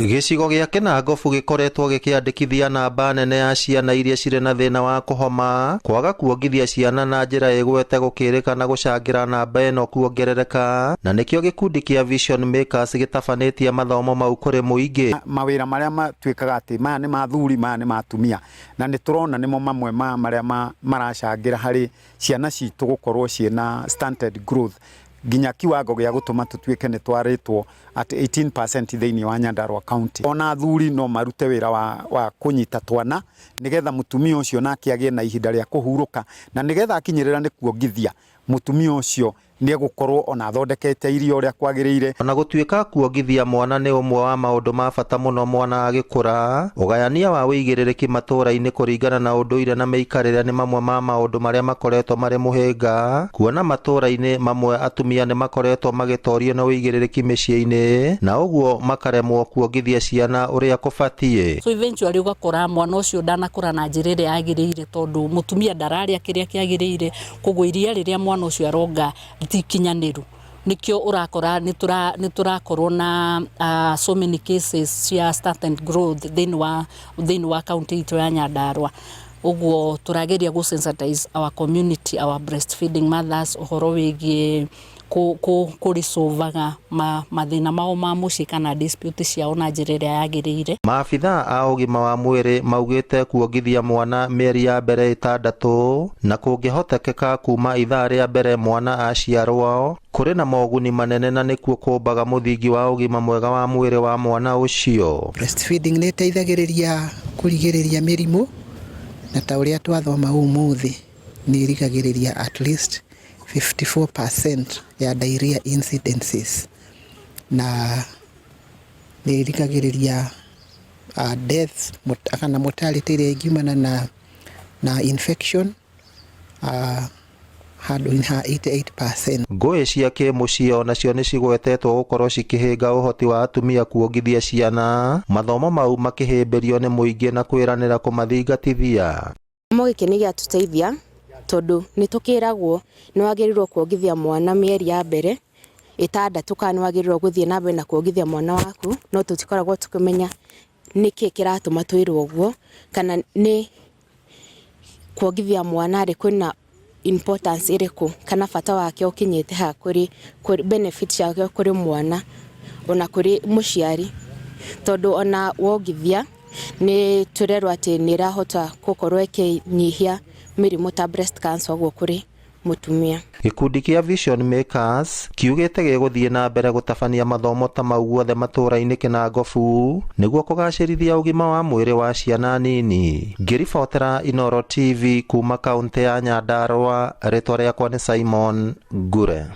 Gĩcigo gĩa Kĩnangobu gĩkoretwo gĩkĩandĩkithia namba nene ya ciana iria cirĩ na thĩna wa kũhoma, kwaga kuongithia ciana na njĩra ĩgwete gũkĩrĩkana gũcangĩra namba ĩno kuongerereka, na nĩkĩo gĩkundi kĩa Vision Makers gĩtabanĩtie mathomo mau kũrĩ mũingĩ. Mawĩra marĩa matuĩkaga atĩ maya nĩ ma athuri, maya nĩ ma atumia, na nĩ tũrona nĩmo mamwe ma marĩa maracangĩra harĩ ciana citũ gũkorwo ciĩna stunted growth nginya kiwango gĩa gũtũma tũtuĩke nĩ twarĩtwo at 18% thĩinĩ wa Nyandarua County. Ona athuri no marute wĩra wa kũnyita twana nĩgetha mũtumia ũcio nake agĩe na ihinda rĩa kũhurũka, na nĩgetha akinyĩrĩra nĩ kuongithia mũtumia ũcio nĩ egũkorwo ona athondekete irio ũrĩa kwagĩrĩire. Ona gũtuĩka kuongithia mwana nĩ ũmwe wa maũndũ ma bata mũno mwana agĩkũra, ũgayania wa ũigĩrĩrĩki matũũra-inĩ kũringana na ũndũire na mĩikarĩre nĩ mamwe ma maũndũ marĩa makoretwo marĩ mũhĩnga, kuona matũũra-inĩ mamwe atumia nĩ makoretwo magĩtorio nĩ ũigĩrĩrĩki mĩciĩ-inĩ na ũguo makaremwo kuongithia ciana ũrĩa kũbatiĩ. So eventually ũgakora mwana ũcio ndanakũra na njĩra ĩrĩa yagĩrĩire tondũ mũtumia ndararĩa kĩrĩa kĩagĩrĩire, koguo iria rĩrĩa mwana ũcio aronga ti ikinyanĩru. Nĩkĩo ũrakora nĩ tũrakorwo na so many cases cia stunted growth thĩinĩ wa county itũ ya Nyandarua. Ũguo tũrageria gũ sensitize our community, our breastfeeding mothers, ũhoro wĩgiĩ kũ resolve mathĩna mao ma mũciĩ kana dispute ciao na njĩra ĩrĩa yagĩrĩire. Maabithaa a ũgima wa mwĩrĩ maugĩte kuongithia mwana mĩeri ya mbere 6 na kũngĩhotekeka kuma ithaa rĩa mbere mwana aciarwo kũrĩ na moguni manene na nĩkuo kũmbaga mũthingi wa ũgima mwega wa mwĩrĩ wa mwana ũcio. Breastfeeding nĩ ĩteithagĩrĩria kũrigĩrĩria mĩrimũ, na ta ũrĩa twathoma ũmũthĩ nĩ ĩrigagĩrĩria at least 54% ya diarrhea incidences, na nĩ ĩrigagĩrĩria death kana mortality ĩrĩa ĩngiumana na infection handũ ha 88%. Ngũĩ cia kĩmũciĩ onacio nĩ cigwetetwo gũkorwo cikĩhĩnga ũhoti wa atumia kuongithia ciana, mathomo mau makĩhĩmbĩrio nĩ mũingĩ na kwĩranĩra kũmathingatithia. Gĩthomo gĩkĩ nĩ gĩatũteithia tondũ nĩ tũkĩragwo nĩ wagĩrĩirwo kuongithia mwana mĩeri ya mbere 6 kana nĩ wagĩrĩirwo gũthiĩ na mbere na kuongithia mwana waku, no tũtikoragwo tũkĩmenya nĩkĩ kĩratũma twĩrwo ũguo, kana nĩ kuongithia mwana rĩ kwĩna importance ĩrĩkũ, kana bata wake ũkinyĩte ha kũrĩ benefit ciake kũrĩ mwana ona kũrĩ mũciari, tondũ ona wongithia nĩ tũrerwo atĩ nĩ ĩrahota gũkorwo ĩkĩnyihia mĩrimũ ta breast cancer ũguo kũrĩ mũtumia. Gĩkundi kĩa Vision Makers kiugĩte gĩgũthiĩ na mbere gũtabania mathomo ta mau guothe matũũra-inĩ Kĩnangobu nĩguo kũgacĩrithia ũgima wa mwĩrĩ wa ciana nini. Ngĩribotera Inooro TV kuma kaũntĩ ya Nyandarua, rĩtwa rĩakwa nĩ Simon Ngure.